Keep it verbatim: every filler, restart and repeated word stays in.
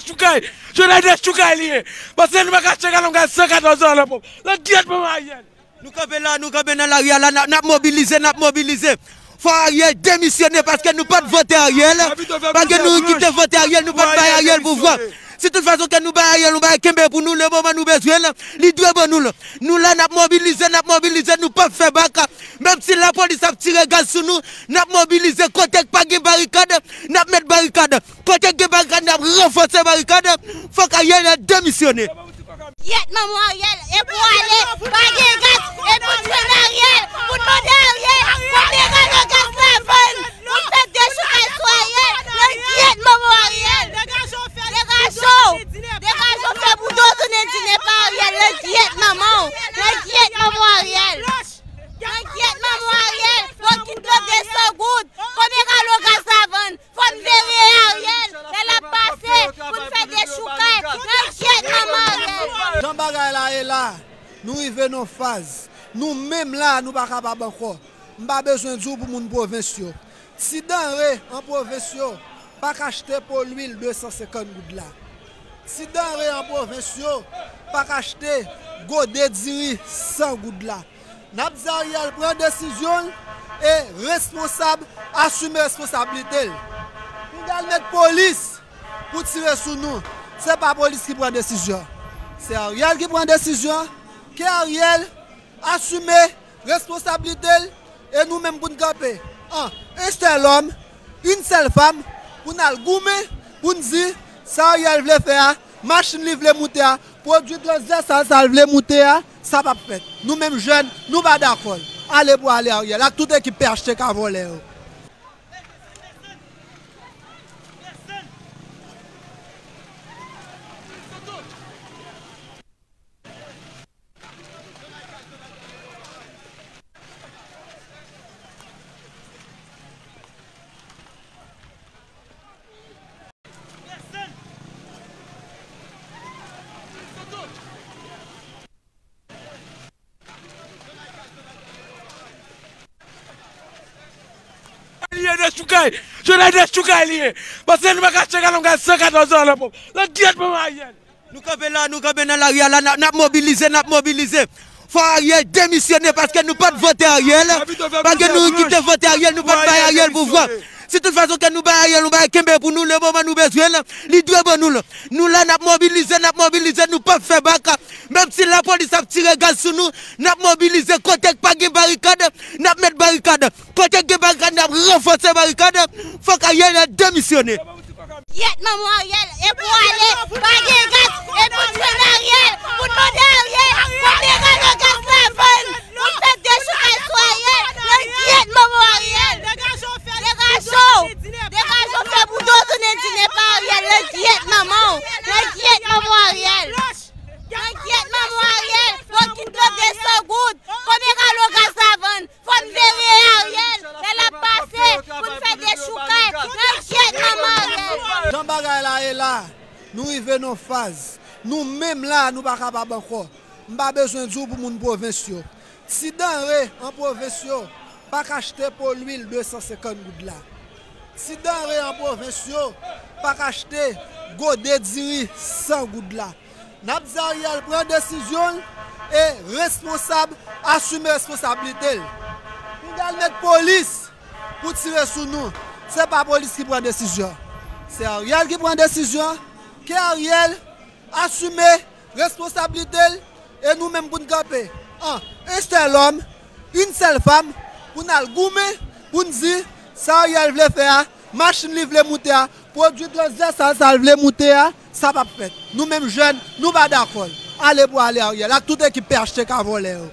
dechoukay. Jounal dechoukay li ye. Paske nou pa ka cheke nan gaz san katòz dola pou. Nan gyèt manman Ariel. Nou kanpe la, nou kanpe nan lari a la, n ap, n ap mobilize, n ap mobilize. Fò Ariel demisyone paske nou pa t vote Ariel. Paske nou kite vote Ariel, nou pa t bay Ariel pouvwa. Si tout fason ke nou bay Ariel, nou bay kenbe pou nou, le moman nou bezwen l, li dwe ban nou l. Nou la, n ap mobilize, n ap mobilize, nou p ap fè bak. Menm si lapolis ap tire gaz sou nou, n ap mobilize. Kote k pa gen barikad, n ap met barikad. Kote k gen barikad, n ap ranfòse barikad. Fòk Ariel demisyone. Gyèt manman Ariel, e pou ale, pa gen gaz, e pou jwenn Ariel, pou n mande Ariel, pou n regale gaz la vann, pou n fè dechoukay sou Ariel, nan gyèt manman Ariel. Degaje w, degaje w, fè boudo tounen dine pa Ariel, nan gyèt manman w, nan gyèt manman Ariel. Nan gyèt manman Ariel, yo kit do de san goud, konbyen galo gaz la vann? Fò n veye Ariel, lè l ap pase, pou n fè dechoukay, nan gyèt manman Ariel. Jan bagay la ye la, nou rive nan faz, nou menm la, nou pa kapab ankò. M pa bezwen di w pou moun pwovens yo. Ti danre an pwovens yo pa ka achte po lwil de san senkant goud la. Ti danre an pwovens yo pa ka achte gode diri san goud la. N ap di Ariel pran desizyon l e responsab asime responsablite l. Pou y al met polis pou tire sou nou, se pa polis ki pran desizyon. Se Ariel ki pran desizyon. Ke Ariel asime responsablite l e nou menm pou n kanpe an en sèl òm, yon sèl fanm, pou n al goumen, pou n di sa Ariel vle fè a, machin li vle moute a, pwodui transvèsal sa l vle moute a, sa p ap fèt. Nou menm jèn, nou pa dakò l. Ale pou ale Ariel ak tout ekip P H T K vòlè yo. Li ye dechoukay. Jounal dechoukay li ye. Paske nou pa ka cheke nan gaz san katòz dola pou. Nan gyèt manman Ariel. Nou kanpe la, nou kanpe nan lari a la, n ap, n ap mobilize, n ap mobilize. Fò Ariel demisyone paske nou pa t vote Ariel. Paske nou kite vote Ariel, nou pa t bay Ariel pouvwa. Si tout fason ke nou bay Ariel, nou bay kenbe pou nou, le moman nou bezwen l, li dwe ban nou l. Nou la, n ap mobilize, n ap mobilize, nou p ap fè bak. Menm si lapolis ap tire gaz sou nou, n ap mobilize. Kote k pa gen barikad, n ap met barikad. Kote k gen barikad, n ap ranfòse barikad. Fòk Ariel demisyone. Gyèt manman Ariel, e pou ale, pa gen gaz, e pou jwenn Ariel, pou n mande Ariel, konbyen galo gaz la vann, pou n fè dechoukay sou Ariel, nan gyèt manman Ariel. Degaje w, degaje w, fè boudo tounen dine pa Ariel, nan gyèt manman w, nan gyèt manman Ariel. Nan gyèt manman Ariel, yo kit do de san goud, konbyen galo gaz la vann? Fò n veye Ariel, lè l ap pase, pou n fè dechoukay, nan gyèt manman Ariel. Jan bagay la ye la, nou rive nan faz, nou menm la, nou pa kapab ankò. M pa bezwen di w pou moun pwovens yo. Ti danre an pwovens yo pa ka achte po lwil de san senkant goud la. Ti danre an pwovens yo pa ka achte gode diri san goud la. N ap di Ariel pran desizyon l e responsab asime responsablite l. Pou y al met polis pou tire sou nou, se pa polis ki pran desizyon. Se Ariel ki pran desizyon. Ke Ariel asime responsablite l e nou menm pou n kanpe an en sèl òm, yon sèl fanm, pou n al goumen, pou n di sa Ariel vle fè a, machin li vle moute a, pwodui transvèsal sa l vle moute a, sa p ap fèt. Nou menm jèn, nou pa dakò l. Ale pou ale Ariel ak tout ekip P H T K vòlè yo.